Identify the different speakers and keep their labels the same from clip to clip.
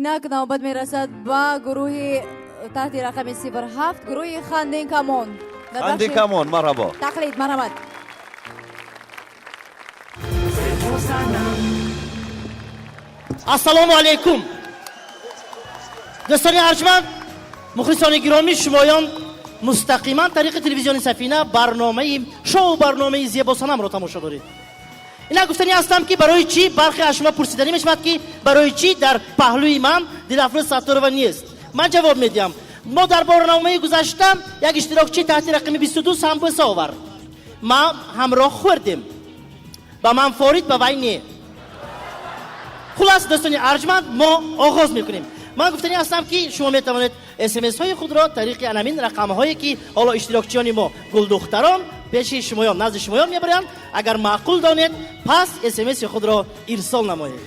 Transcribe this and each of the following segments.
Speaker 1: Инак навбат мерасад ба гурӯҳи таҳти рақами 07, гурӯҳи Хандин Камон.
Speaker 2: Хандин Камон, марҳабо.
Speaker 1: Тақлид, марҳамат.
Speaker 3: Ассалому алайкум. Дӯстони арҷманд, мухлисони гиромӣ, шумоён мустақиман тариқи телевизиони Сафина барномаи шоу барномаи Зебосанамро тамошо доред. Инак гуфтанӣ ҳастам, ки барои чӣ бархе аз шумо пурсиданӣ мешавад, ки барои чӣ дар паҳлӯи ман Дилафрӯз Сатторова нест. Ман ҷавоб медиҳам. Мо дар барномаи гузашта як иштирокчӣ таҳти рақами 22 самбуса овард. Ма ҳамроҳ хӯрдем. Ба ман форид, ба вай не. Хулас, дӯстони арҷманд, мо оғоз мекунем. Ман гуфтанӣ ҳастам, ки шумо метавонед смсҳои худро тариқи анамин рақамҳое, ки ҳоло иштирокчиёни мо гулдухтарон пеши шумоён, назди шумоён мебаранд, агар маъқул донед, пас смси худро ирсол намоед.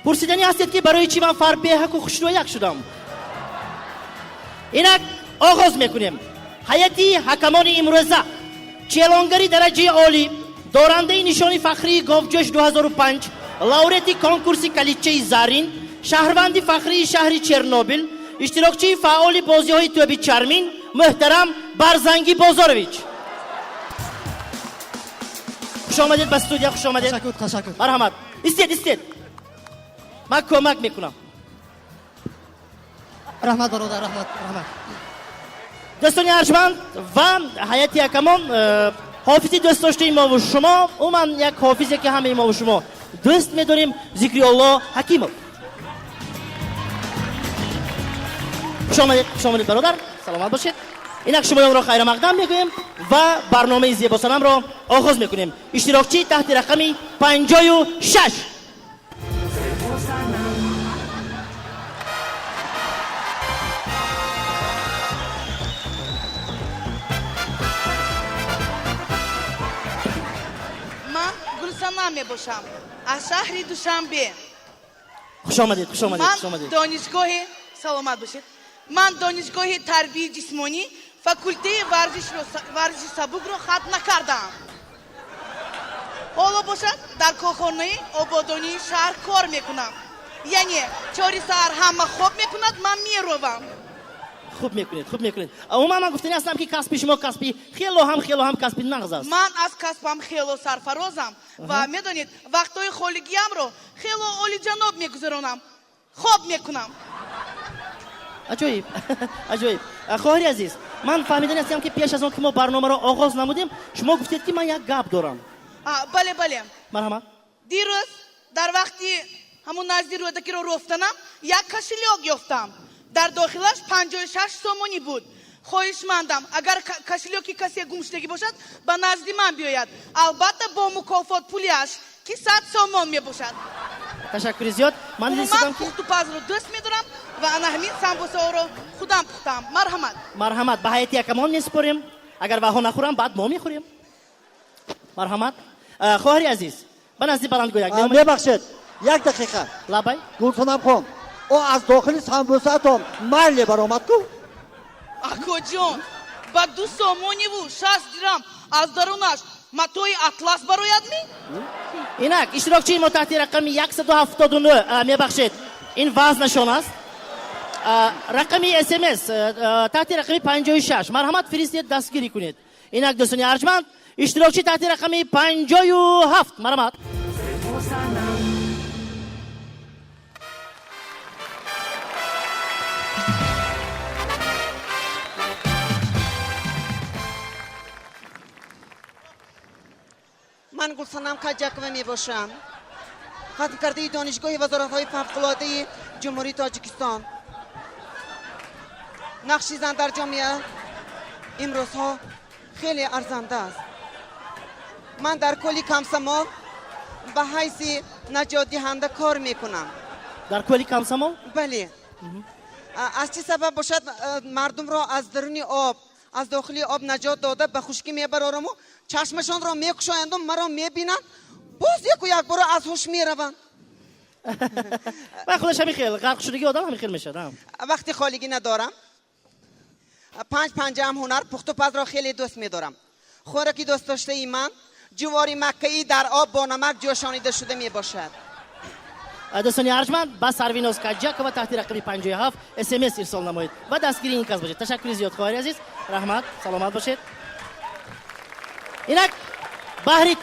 Speaker 3: Пурсиданӣ ҳастед, ки барои чӣ ман фарбеҳаку хушрӯяк шудам. Инак оғоз мекунем. Ҳайати ҳакамони имрӯза: челонгари дараҷаи олӣ, дорандаи нишони фахрии Говҷӯш 2005, лауреати конкурси Калидчаи заррин, шаҳрванди фахрии шаҳри Чернобил, иштирокчии фаъоли бозиҳои тӯби чармин, муҳтарам Барзангӣ Бозорович. Хушомадед ба студия, хушомадед.
Speaker 4: Ташаккур, ташаккур.
Speaker 3: Марҳамат, истед, истед, ман кӯмак мекунам.
Speaker 4: Раҳмат, бародар, раҳмат, раҳмат.
Speaker 3: Дӯстони арҷманд ва ҳайати ҳакамон, ҳофизи дӯстдоштаи мову шумо, умуман як ҳофизе, ки ҳамаи мову шумо дӯст медорем, Зикриолло Ҳакимов. Хушомадед, хушомадед, бародар, саломат бошед. Инак шумоёнро хайрамақдам мегӯем ва барномаи Зебосанамро оғоз мекунем. Иштирокчӣ таҳти рақами 56.
Speaker 5: Ман Гулсанам мебошам, аз шаҳри Душанбе.
Speaker 3: Хушомадед, хушомадед.
Speaker 5: Ман
Speaker 3: хушомадед.
Speaker 5: Донишгоҳи, саломат бошед, ман донишгоҳи тарбияи ҷисмонӣ, факултеи варзиши сабукро хатм накардаам. Ҳоло бошад, дар корхонаи ободонии шаҳр кор мекунам, яъне чори саҳар ҳама хоб мекунад, ман меровам.
Speaker 3: Хуб мекунед, хуб мекунед. Умуман ман гуфтанӣ ҳастам, ки касби шумо касби хело ҳам, хело ҳам касби нағз аст.
Speaker 5: Ман аз касбам хело сарфарозам ва медонед, вақтҳои холигиямро хело олиҷаноб мегузаронам, хоб мекунам.
Speaker 3: Аҷоиб, аҷоиб. Хоҳари азиз, ман фаҳмидани ҳастам, ки пеш аз он ки мо барномаро оғоз намудем, шумо гуфтед, ки ман як гап дорам.
Speaker 5: Бале, бале.
Speaker 3: Марҳамат.
Speaker 5: Дирӯз дар вақти ҳамун назди рӯдакиро рофтанам, як кошелёк ёфтам, дар дохилаш 56 сомонӣ буд. Хоҳишмандам, агар кошелёки касе гумшудагӣ бошад, ба назди ман биёяд, албатта бо мукофот пулиаш, ки 100 сомон мебошад.
Speaker 3: Ташаккури зиёд. Ман
Speaker 5: Умуман,
Speaker 3: дидистам, ки
Speaker 5: пухтупазро дӯст медорам ва ана ҳамин самбусаҳоро худам пухтам. Марҳамат.
Speaker 3: Марҳамат, ба ҳайати ҳакамон месупорем. Агар ваҳо нахӯрам, баъд мо мехӯрем. Марҳамат. Хоҳари азиз, ба назди баландгӯяк.
Speaker 6: Мебахшед, як дақиқа.
Speaker 3: Лабай.
Speaker 6: Гулсанамхон, о аз дохили самбусаатон майле баромад ку?
Speaker 5: Акоҷон, ба 2 сомониву 60 дирам аз дарунаш матои атлас барояд ми?
Speaker 3: Инак иштирокчии мо таҳти рақами 179, мебахшед, ин вазнашон аст. Рақами смс таҳти рақами 56, марҳамат, фиристед, дастгирӣ кунед. Инак, дӯстони арҷманд, иштирокчӣ таҳти рақами 57, марҳамат.
Speaker 7: Ман Гулсанам Каҷакова мебошам, хатмкардаи донишгоҳи вазоратҳои фавқулодаи Ҷумҳурии Тоҷикистон. Нақши зан дар ҷомеа имрӯзҳо хеле арзанда аст. Ман дар кӯли Камсамол ба ҳайси наҷотдиҳанда кор мекунам.
Speaker 3: Дар кӯли Камсамол?
Speaker 7: Бале. Аз чӣ сабаб бошад, мардумро аз даруни об, аз дохили об наҷот дода, ба хушкӣ мебарораму чашмашонро мекушоянду маро мебинанд, боз яку якбора аз ҳуш мераванд.
Speaker 3: Ва худаш ҳамин хел ғарқшудагии одам ҳамин хел мешавад.
Speaker 7: Вақти холигӣ надорам. Панҷ панҷаам ҳунар, пухтупазро хеле дӯст медорам. Хӯроки дӯстдоштаи ман ҷувори маккаӣ дар об бо намак ҷӯшонида шуда мебошад.
Speaker 3: Дӯстони арҷманд, ба Сарвиноз Каҷакова таҳти рақами 57 смс ирсол намоед ва дастгири ин кас бошед. Ташаккури зиёд, хоҳари азиз, раҳмат, саломат бошед. Инак баҳри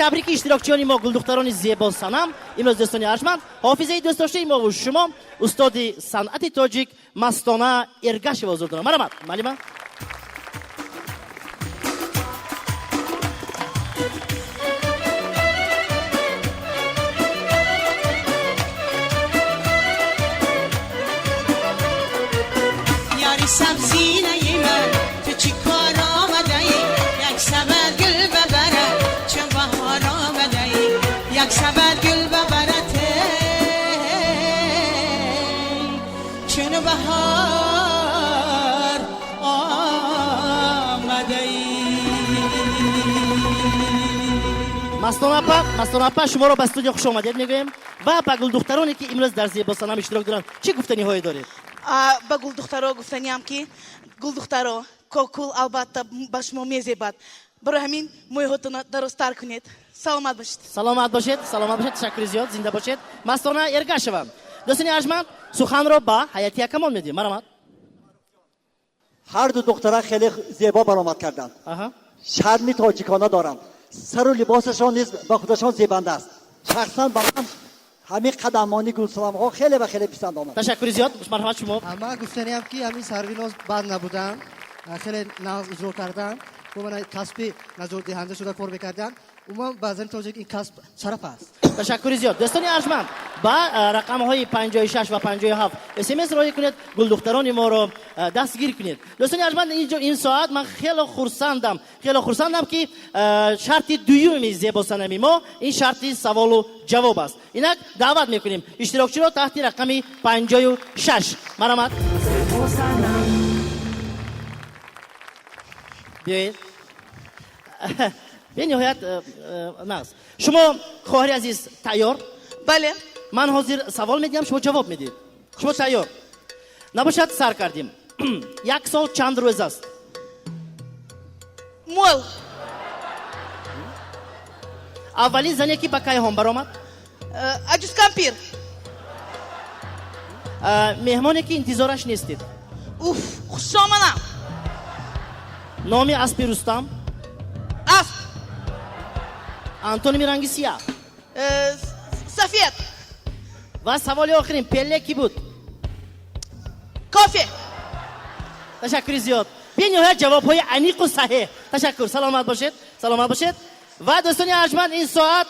Speaker 3: табрики иштирокчиёни мо, гулдухтарони зебо санам, имрӯз дӯстони арҷманд, ҳофизаи дӯстдоштаи мо ва шумо, устоди санъати тоҷик Мастона Эргашева ҳузур дорам. Марҳамат, муаллима.
Speaker 8: یاری سبزینه من تو چی کار آمده ای؟ یک سبد گل ببره چه بهار آمده ای؟ یک سبد گل ببره چون بهار آمده ای.
Speaker 3: Мастона апа, шуморо ба студия хуш омадед мегӯем ва ба гулдухтароне ки имрӯз дар Зебосанам иштирок доранд чӣ гуфтаниҳое доред?
Speaker 5: Ба гулдухтаро гуфтаниам ки гулдухтаро, кокул албатта ба шумо мезебад, барои ҳамин мӯйҳотонро дарозтар кунед. Саломат бошед.
Speaker 3: Саломат бошед, саломат бошед, ташаккури зиёд, зинда бошед. Мастона Эргашева. Дӯстони арҷманд, суханро ба Ҳаяти Акамон медиҳем. Марҳамат.
Speaker 6: Ҳар ду духтара хеле зебо баромад карданд. Шарми тоҷикона доранд, сару либосашон низ ба худашон зебанда аст. Шахсан ба ман ҳамин қадамони гулсаламҳо хеле ва хеле писанд омад.
Speaker 3: Ташаккури зиёд, марҳамат шумо.
Speaker 4: Ман гуфтаниам ки ҳамин Сарвиноз бад набуданд, хеле нағз иҷро карданд, бо ман касби наҷотдиҳанда шуда кор мекарданд. Умуман ба зани тоҷик ин касб шараф аст.
Speaker 3: Ташаккури зиёд. Дӯстони арҷманд, ба рақамҳои 56 ва 57 смс роҳӣ кунед, гулдухтарони моро дастгир кунед. Дӯстони арҷманд, ин соат ман хеле хурсандам, хеле хурсандам ки шарти дуюми зебосанами мо ин шарти саволу ҷавоб аст. Инак даъват мекунем иштирокчиро таҳти рақами 56. Марҳамат. Биёед. Бениҳоят нағз. Шумо, хоҳари азиз, тайёр?
Speaker 5: Бале.
Speaker 3: Ман ҳозир савол медиҳам, шумо ҷавоб медиҳед. Шумо тайёр? Набошад, сар кардем. Як сол чанд рӯз аст?
Speaker 5: Мол.
Speaker 3: Аввалин зане ки ба кайҳон баромад?
Speaker 5: Аҷузкампир.
Speaker 3: Меҳмоне ки интизораш нестед?
Speaker 5: Уф, хушомадам.
Speaker 3: Номи аспи Рустам?
Speaker 5: Асп.
Speaker 3: Антоними ранги сиёҳ?
Speaker 5: Сафед.
Speaker 3: Ва саволи охирин, Пеле кӣ буд?
Speaker 5: Кофе.
Speaker 3: Ташаккури зиёд. Бениҳоят ҷавобҳои аниқу саҳеҳ. Ташаккур, саломат бошед, саломат бошед. Ва дӯстони арҷманд, ин соат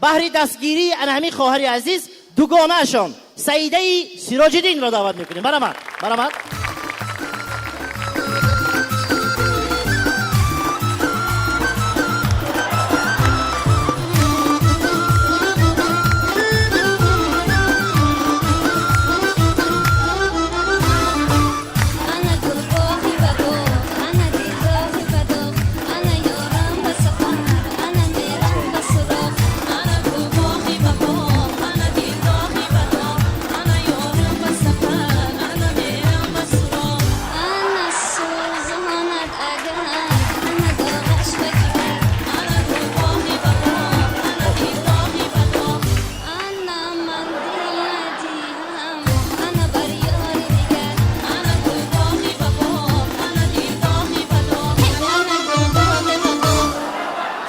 Speaker 3: баҳри дастгирии ана ҳамин хоҳари азиз дугонаашон Саидаи Сироҷиддинро даъват мекунем. Марҳамат, марҳамат.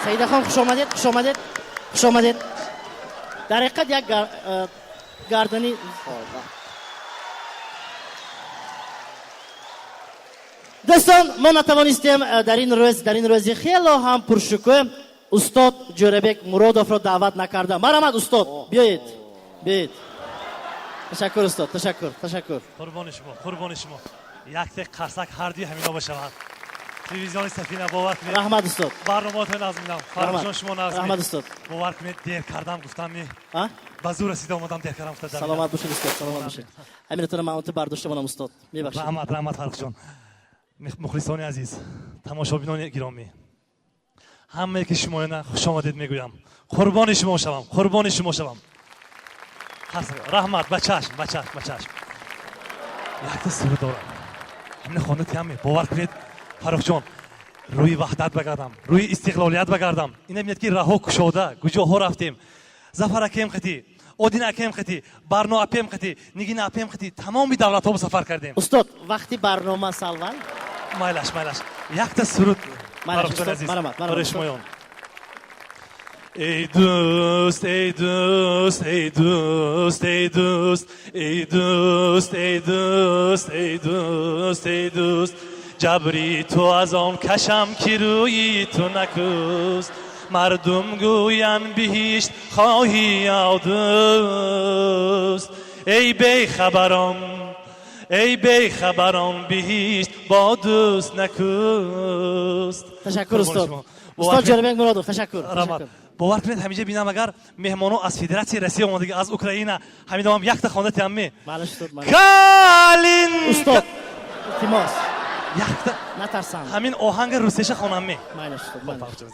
Speaker 3: Саидахон, хуш омадед, хуш омадед, хуш омадед. Дар ҳақиқат як гардани. Дӯстон, мо натавонистем дар ин рӯз, дар ин рӯзи хело ҳам пуршукӯҳ устод Ҷӯрабек Муродовро даъват накарда. Марҳамат, устод, биёед, биёед. Ташаккур, устод, ташаккур, ташаккур.
Speaker 9: Қурбони шумо, қурбони шумо. Якте қарсак ҳардуи ҳамино бошавад. Телевизиони Сафина, бовар кунед.
Speaker 3: Раҳмат, устод.
Speaker 9: Барномаотон назм минам. Фаррухҷон, шумо назм.
Speaker 3: Раҳмат, устод.
Speaker 9: Бовар кунед, дер кардам, гуфтам ми. Ба зур расида омадам, дер кардам, гуфтам.
Speaker 3: Саломат бошед, устод, саломат бошед. Ҳаминатонро ман онту бардошта монам, устод. Мебахшед.
Speaker 9: Раҳмат, раҳмат, Фаррухҷон. Мухлисони азиз, тамошобинони гиромӣ, ҳамае ки шумоёна хуш омадед мегӯям. Қурбони шумо шавам, қурбони шумо шавам. Раҳмат, ба чашм, ба чашм, ба чашм. Якта суруд дорам. Ҳамина хонда тиям, бовар кунед, Фаррухҷон, Рӯи ваҳдат багардам, рӯи истиқлолият багардам. Ина бинед, ки раҳо кушода, куҷоҳо рафтем. Зафар акем қати, Одина акем қати, Барно апем қати, Нигина апем қати тамоми давлатҳо сафар кардем.
Speaker 3: Устод, вақти барнома салван.
Speaker 9: Майлаш, майлаш, якта суруд.
Speaker 3: Майлаш, устод, марҳамат.
Speaker 9: Барои шумоён. Эй дӯст, эй дӯст, эй дӯст, эй дӯст, эй дӯст, эй дӯст, эй дӯст, эй дӯст, ҷабри ту аз он кашам, ки рӯи ту накӯст. Мардум гӯянд, биҳишт хоҳӣ ё дӯст. Эй бехабарон, эй бехабарон, биҳишт бо дӯст накӯст.
Speaker 3: Ташаккур, устод, устод Ҷонибек Муродов, ташаккур.
Speaker 9: Раҳмат. Бовар кунед, ҳамиҷа бинам, агар меҳмоно аз Федератсияи Россия омадагӣ, аз Украина, ҳамидомам якта хонда тиамми. Калин.
Speaker 3: Устод, илтимос.
Speaker 9: Якта.
Speaker 3: Натарсам.
Speaker 9: Ҳамин оҳанга русияша хонамми.
Speaker 3: Майлаш, устод.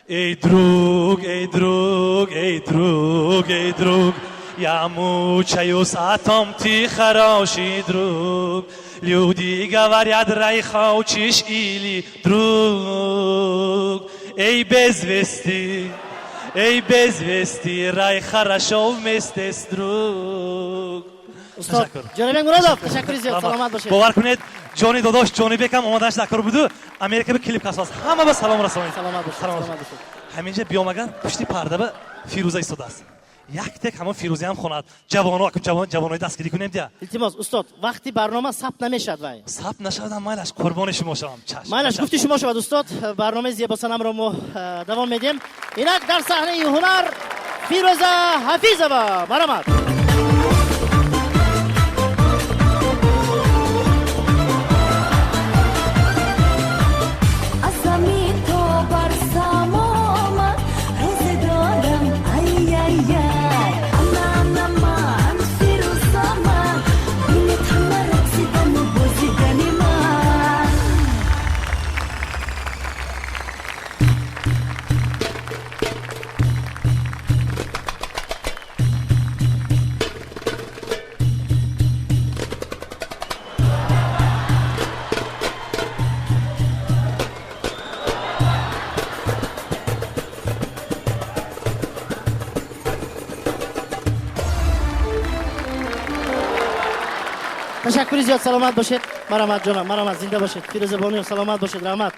Speaker 9: Эй друг, эй друг, эй друг, эй друг, я мучаюсь о том, ты хороший друг. Люди говорят, рай хочешь или друг. Эй, без вести, эй, без вести, рай хорошо вместе с друг.
Speaker 3: Устод Ҷонибек Муродов, ташаккури зиёд, саломат бошед.
Speaker 9: Бовар кунед, ҷони додош Ҷонибекам омаданаш дар буду, Америка ба клип касбаст. Ҳама ба салом расонед.
Speaker 3: Саломат бошед, саломат бошед.
Speaker 9: Ҳаминҷа биём, агар пушти парда ба Фирӯза истодааст. Як тек ҳамон Фирӯзаам хонад. Ҷавоно, акун ҷавон, ҷавонои дастгирӣ кунем дия.
Speaker 3: Илтимос, устод, вақти барнома сабт намешавад вай.
Speaker 9: Сабт нашавадам, майлаш, қурбони шумо шавам. Чашм.
Speaker 3: Майлаш, гуфти шумо шавад, устод. Барномаи зебосанамро мо давом медиҳем. Инак дар саҳнаи ҳунар Фирӯза Ҳафизова, марҳамат.
Speaker 10: Аз замин то бар само ман рӯзе дорам, ай-яй-яй. Ана, ана ман Фирӯза ман, бинед ҳама рақсидану бозидани ман.
Speaker 3: Ташаккури зиёд, саломат бошед. Марҳамат, ҷонам, марҳамат, зинда бошед. Фирӯза бону, саломат бошед, раҳмат.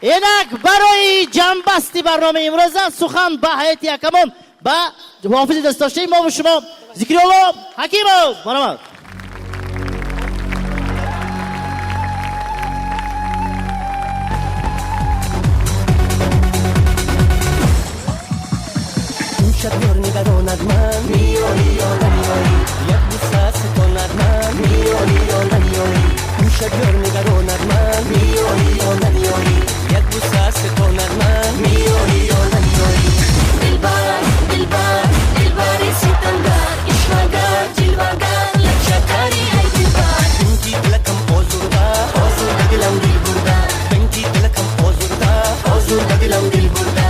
Speaker 3: Инак барои ҷамъбасти барномаи имрӯза сухан ба ҳайати ҳакамон, ба ҳофизи дастдоштаи мо шумо Зикрилло Ҳакимов, марҳамат.
Speaker 11: Имшаб ёр нигаронад ман, меоӣ ё намеоӣ? Як бӯса ситонад ман, меоӣ ё намеоӣ? Имшаб ёр нигаронад ман, меоӣ ё намеоӣ? Як бӯса ситонад ман, меоӣ ё намеоӣ?
Speaker 10: Дилбар, дилбар, дилбари ситамгар, ишвагар, ҷилвагар, лабшакари, ай дилбар.
Speaker 11: Чунки дилакам озурда, озурда дилам дил бурда. Чунки дилакам озурда, озурда дилам дил бурда.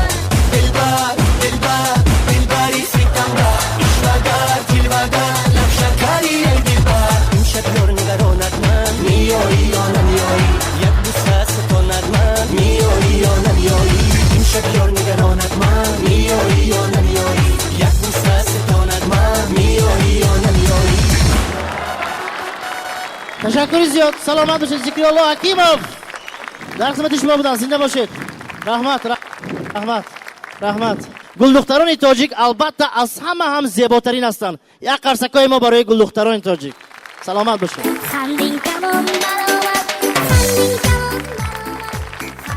Speaker 11: Дилбар, дилбар, дилбари ситамгар, ишвагар, ҷилвагар, лабшакари, ай дилбар. Имшаб ёр нигаронад ман, меоӣ ё намеоӣ? Як бӯса ситонад ман, меоӣ ё намеоӣ? Имшаб ёр нигаронад ман, меоӣ ё намеоӣ? Як бӯса ситонад ман, меоӣ ё намеоӣ?
Speaker 3: Ташаккури зиёд, саломат бошед. Зикрилло Ҳакимов дар хизмати шумо буданд, зинда бошед. Раҳмат, раҳмат, раҳмат. Гулдухтарони тоҷик албатта аз ҳама ҳам зеботарин ҳастанд. Як қарсакҳои мо барои гулдухтарони тоҷик. Саломат бошед.
Speaker 10: Хандин камон баромад, хандин камон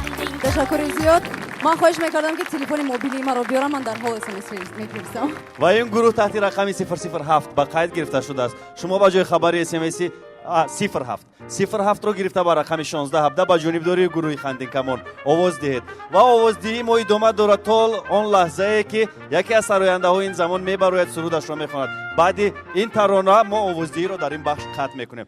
Speaker 10: баромад.
Speaker 1: Ташаккури зиёд. Ман хоҳиш мекардам, ки телефони мобилии маро биёрам, ман дар ҳол смс мефиристам.
Speaker 2: Ва ин гурӯҳ таҳти рақами 007 ба қайд гирифта шудааст. Шумо ба ҷои хабари смси 07 07-ро гирифта, ба рақами 1617 ба ҷонибдории гурӯҳи Хандинкамон овоз диҳед. Ва овоздиҳии мо идома дорад то он лаҳзае, ки яке аз сарояндаҳои ин замон мебарояд, сурудашро мехонад. Баъди ин тарона мо овоздиҳиро дар ин бахш қатъ мекунем.